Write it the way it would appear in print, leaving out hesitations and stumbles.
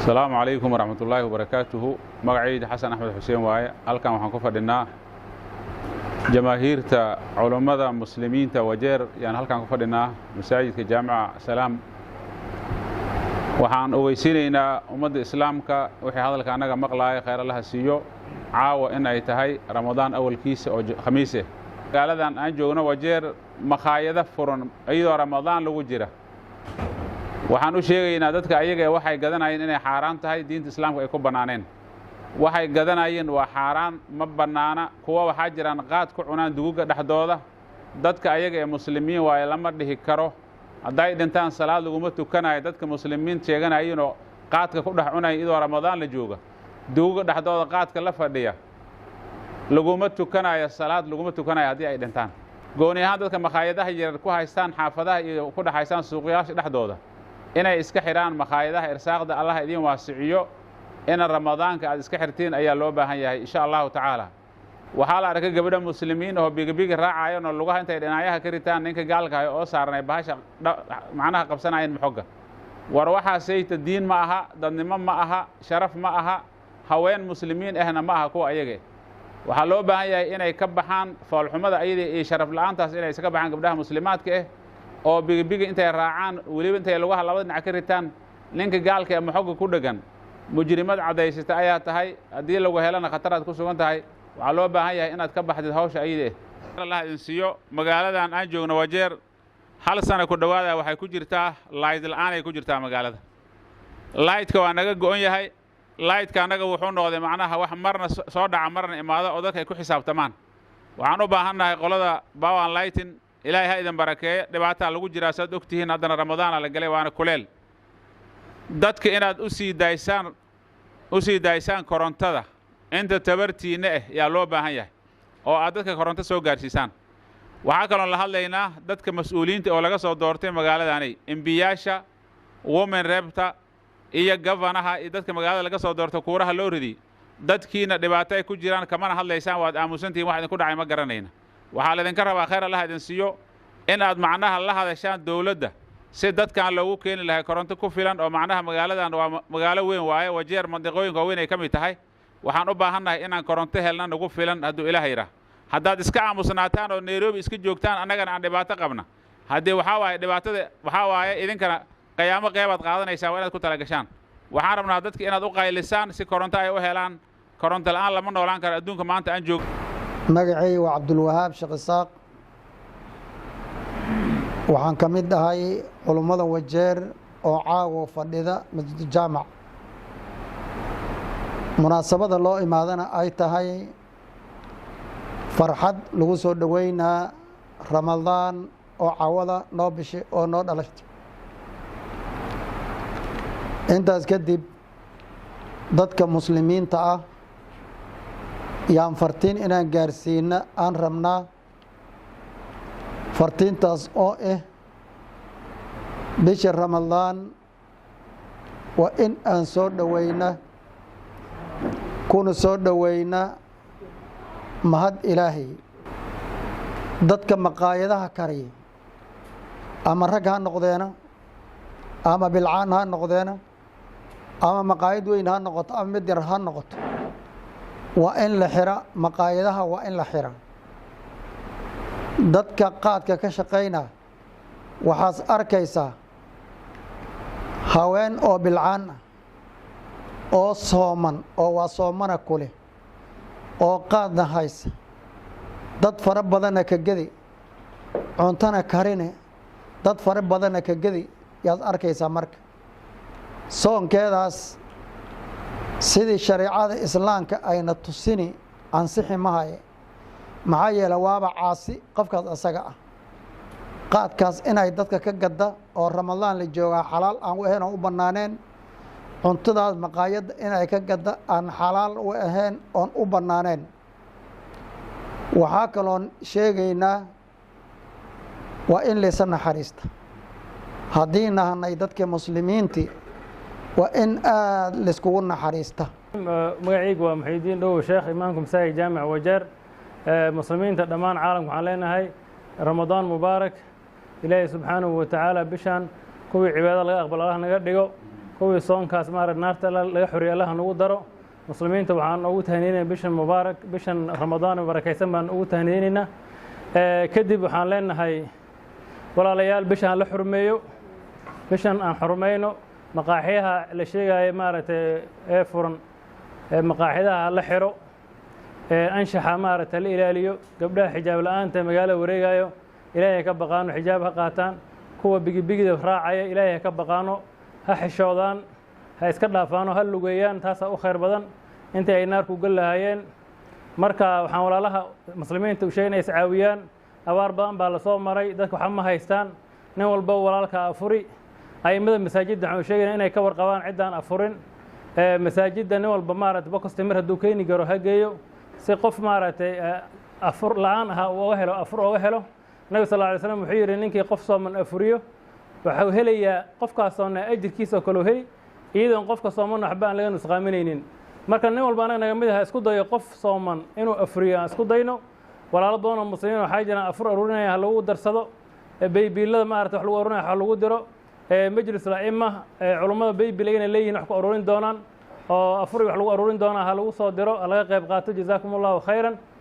Asalaamu calaykum waraxmatullaahi wabarakaatuhu. Magacayda Xasan Axmed Xuseen waaye. Halkan waxaan ku fadhinaa jamaahiirta culummada muslimiinta Wajeer yaan halkan ku fadhinaa masaajidka Jaamica Salaam. Waxaan ogeysiinaynaa ummadda islaamka wixii hadalka annaga maqlaaya, khayr Allaha siiyo, caawa in ay tahay Ramadaan awalkiisa oo Khamiise. Magaaladan aan joogno Wajeer makhaayado furan iyadoo Ramadaan lagu jira. Waxaan u sheegaynaa dadka ayaga ee waxay gadanayeen inay xaaraan tahay, diinta islaamka ay ku bannaaneen. Waxay gadanayeen waa xaaraan, ma bannaana. Kuwa waxaa jiraan qaad ku cunaan duguga dhexdooda. Dadka ayaga ee muslimiin waaye lama dhihi karo. Hadday dhintaan salaad laguma tukanayo. Dadka muslimiin sheeganayinoo qaadka ku dhex cunaya iyadoo Ramadaan la jooga, duguga dhexdooda qaadka la fadhiya, laguma tukanayo salaad, laguma tukanayo haddii ay dhintaan. Gooni ahaan dadka makhaayadaha yarar ku haystaan xaafadaha iyo ku dhex haystaan suuqyaasha dhexdooda inay iska xidhaan makhaayadaha. Irsaaqda Allah idiin waasiciyo, ina Ramadaanka aad iska xirtiin ayaa loo baahan yahay, insha Allahu tacaala. Waxaa la arkay gabadha muslimiin oo bigibigi raacayan oo lugaha intay dhinacyaha ka ritaan ninka gaalkahay oo saarnay bahasha macnaha qabsanayeen maxogga. War waxaasayta diin ma aha, dadnimo ma aha, sharaf ma aha, haween muslimiin ahna ma aha kuwa ayage. Waxaa loo baahan yahay inay ka baxaan foolxumada ayada iyo sharaf la'aantaas, inay iskaga baxaan gabdhaha muslimaadka ah oo bigibigi intay raacaan, weliba intay lugaha labada dhinac ka ritaan ninka gaalka ee maxogga ku dhegan. Mujrimad caddaysata ayaa tahay, haddii lagu helana khataraad ku sugan tahay. Waxaa loo baahan yahay inaad ka baxdid hawsha ayada. Allah idin siiyo. Magaaladan aan joogno Wajeer hal sana ku dhowaada waxay ku jirtaa layd la'aan ay ku jirtaa magaalada. Laydka waa naga go'on yahay. Laydka annaga wuxuu noqday macnaha wax marna soo dhaca marna imaado oo dadka ay ku xisaabtamaan. Waxaan u baahannahay qolada Power and Lighting, Ilaahay ha idin barakeeye. Dhibaataa lagu jiraa saad ogtihiin, haddana Ramadaana la galay, waana kuleel. Dadka inaad u sii daysaan, u sii daysaan korontada inta tabartiinna ah yaa loo baahan yahay oo aad dadka koronto soo gaarsiisaan. Waxaa kaloon la hadlaynaa dadka mas-uuliyiinta oo laga soo doortay magaaladaanay, MP-yaasha, women rep-ta iyo governor-ha iyo dadka magaalada laga soo doorto kuuraha loo ridiy. Dadkiina dhibaato ay ku jiraan kamana hadlaysaan, waad aamusantihiin. Wax idinku dhacay ma garanayna. Waxaa laydinka rabaa, khayr Allah idin siiyo, in aad macnaha la hadashaan dowladda si dadkan loogu keeni lahay koronto ku filan oo macnaha magaaladan waa magaalo weyn waaye Wajeer, mandiqooyinka waaweyn ay ka mid tahay. Waxaan u baahannahay inaan koronto helna nagu filan hadduu Ilaah yidhaah. Haddaad iska aamusnaataan oo Nairobi iska joogtaan, annagana aan dhibaato qabna, haddii waxaa waaye dhibaatada waxaa waaye idinkana qiyaamo qeybaad qaadanaysaan. Waa inaad ku talagashaan. Waxaan rabnaa dadka inaad u qaylisaan si koronto ay u helaan. Koronto la'aan lama noolaan karo adduunka maanta aan joog. Magacayga waa Cabdulwahaab Sheekh Isaaq. Waxaan ka mid ahay culummada Wajeer oo caawo fadhida masjid jaamac. Munaasabada loo imaadana ay tahay farxad lagu soo dhoweynaa Ramadaan oo cawada noo bishay oo noo dhalashtay. Intaas kadib, dadka muslimiinta ah yaan fartiin inaan gaarsiina aan rabnaa, fartiintaas oo ah bisha Ramadaan waa in aan soo dhoweyna, kuna soo dhoweyna mahad Ilaahay. Dadka maqaayadaha kariya, ama rag ha noqdeena ama bilcaan ha noqdeena ama maqaayad weyn ha noqoto ama mid yar ha noqoto, waa in la xira maqaayadaha, waa in la xira. Dadka qaadka ka shaqayna, waxaas arkaysaa haween oo bilcaan ah oo sooman oo waa soomana kuleh oo qaadna haysa, dad fara badanna ka gedi, cuntona karine, dad fara badanna ka gedi yaad arkaysaa. Marka soonkeedaas sidii shareecada islaamka ayna tusini ansixi mahaye. Maxaa yeele, waaba caasi qofkaas asaga ah qaadkaas inay dadka ka gadda oo Ramadaan la joogaa, xalaal aan u ahayn oo u bannaaneen, cuntadaas maqaayadda inay ka gadda aan xalaal u ahayn oon u bannaaneen. Waxaa kaloon sheegaynaa waa in laysa naxariista. Haddii nahanay dadka muslimiintii, waa in aada layskugu naxariista. Magacaygu waa Muxiidiin Dhowow Sheekh, imaamka masaajid Jaamic Wajeer. Muslimiinta dhammaan caalamka waxaan leenahay Ramadaan mubaarak. Ilaahay subxaanahu wa tacaala bishaan kuwii cibaadada laga aqbal Allah naga dhigo. Kuwii soonkaas maarata naarta laga xoriyo Allaha nagu daro. Muslimiinta waxaan ugu tahniyeynaynaa bishan mubaarak, bishan Ramadaan barakaysan baan ugu tahniyeynaynaa. Kadib waxaan leenahay, walaalayaal, bishan la xurmeeyo, bishan aan xurmayno. Maqaaxiyaha la sheegaya maaragtay ee furan, maqaaxidaha la xiro, anshaxa maaragtay la ilaaliyo. Gabdhaha xijaab la-aanta magaalada wareegayo, Ilaahay ka baqaano, xijaab ha qaataan. Kuwa bigibigida raacaya, Ilaahay ha ka baqaano, ha xishoodaan, ha iska dhaafaano, ha lugeeyaan. Taasaa u khayr badan intii ay naarku gal lahaayeen. Marka waxaan walaalaha muslimiinta u sheegay inay iscaawiyaan. Abaar badan baa lasoo maray, dadka waxba ma haystaan. Nin walba walaalka afuri. Aimada masaajidda waxaan u sheegayna inay ka warqabaan ciddaan afurin. Masaajidda nin walba maaragtay bokosti timir hadduu keeni karo ha geeyo, si qof maaragtay afur la-aan aha uu oga helo, afur oga helo. Nabi sal lla alay slam wuxuu yidhi, ninkii qof sooman afuriyo waxuu helayaa qofkaas soonna ajirkiisa oo kaleu heli, iyadoon qofka sooman waxba aan laga nusqaaminaynin. Marka nin walba anaga naga mid aha isku dayo qof sooman inuu afuriyo, aan isku dayno. Walaalo badan oo muslimiin waxaa jiraan afur aruurinaya, ha lagu darsado baybiilada maarata wax lagu arurinaya, wax lagu diro majlis la'ima. Culummada baybil ayna leeyihin wax ku aruurin doonaan oo afuri wax lagu aruurin doonaa, ha lagu soo diro, ha laga qayb qaato. Jazaakum Allahu khayran.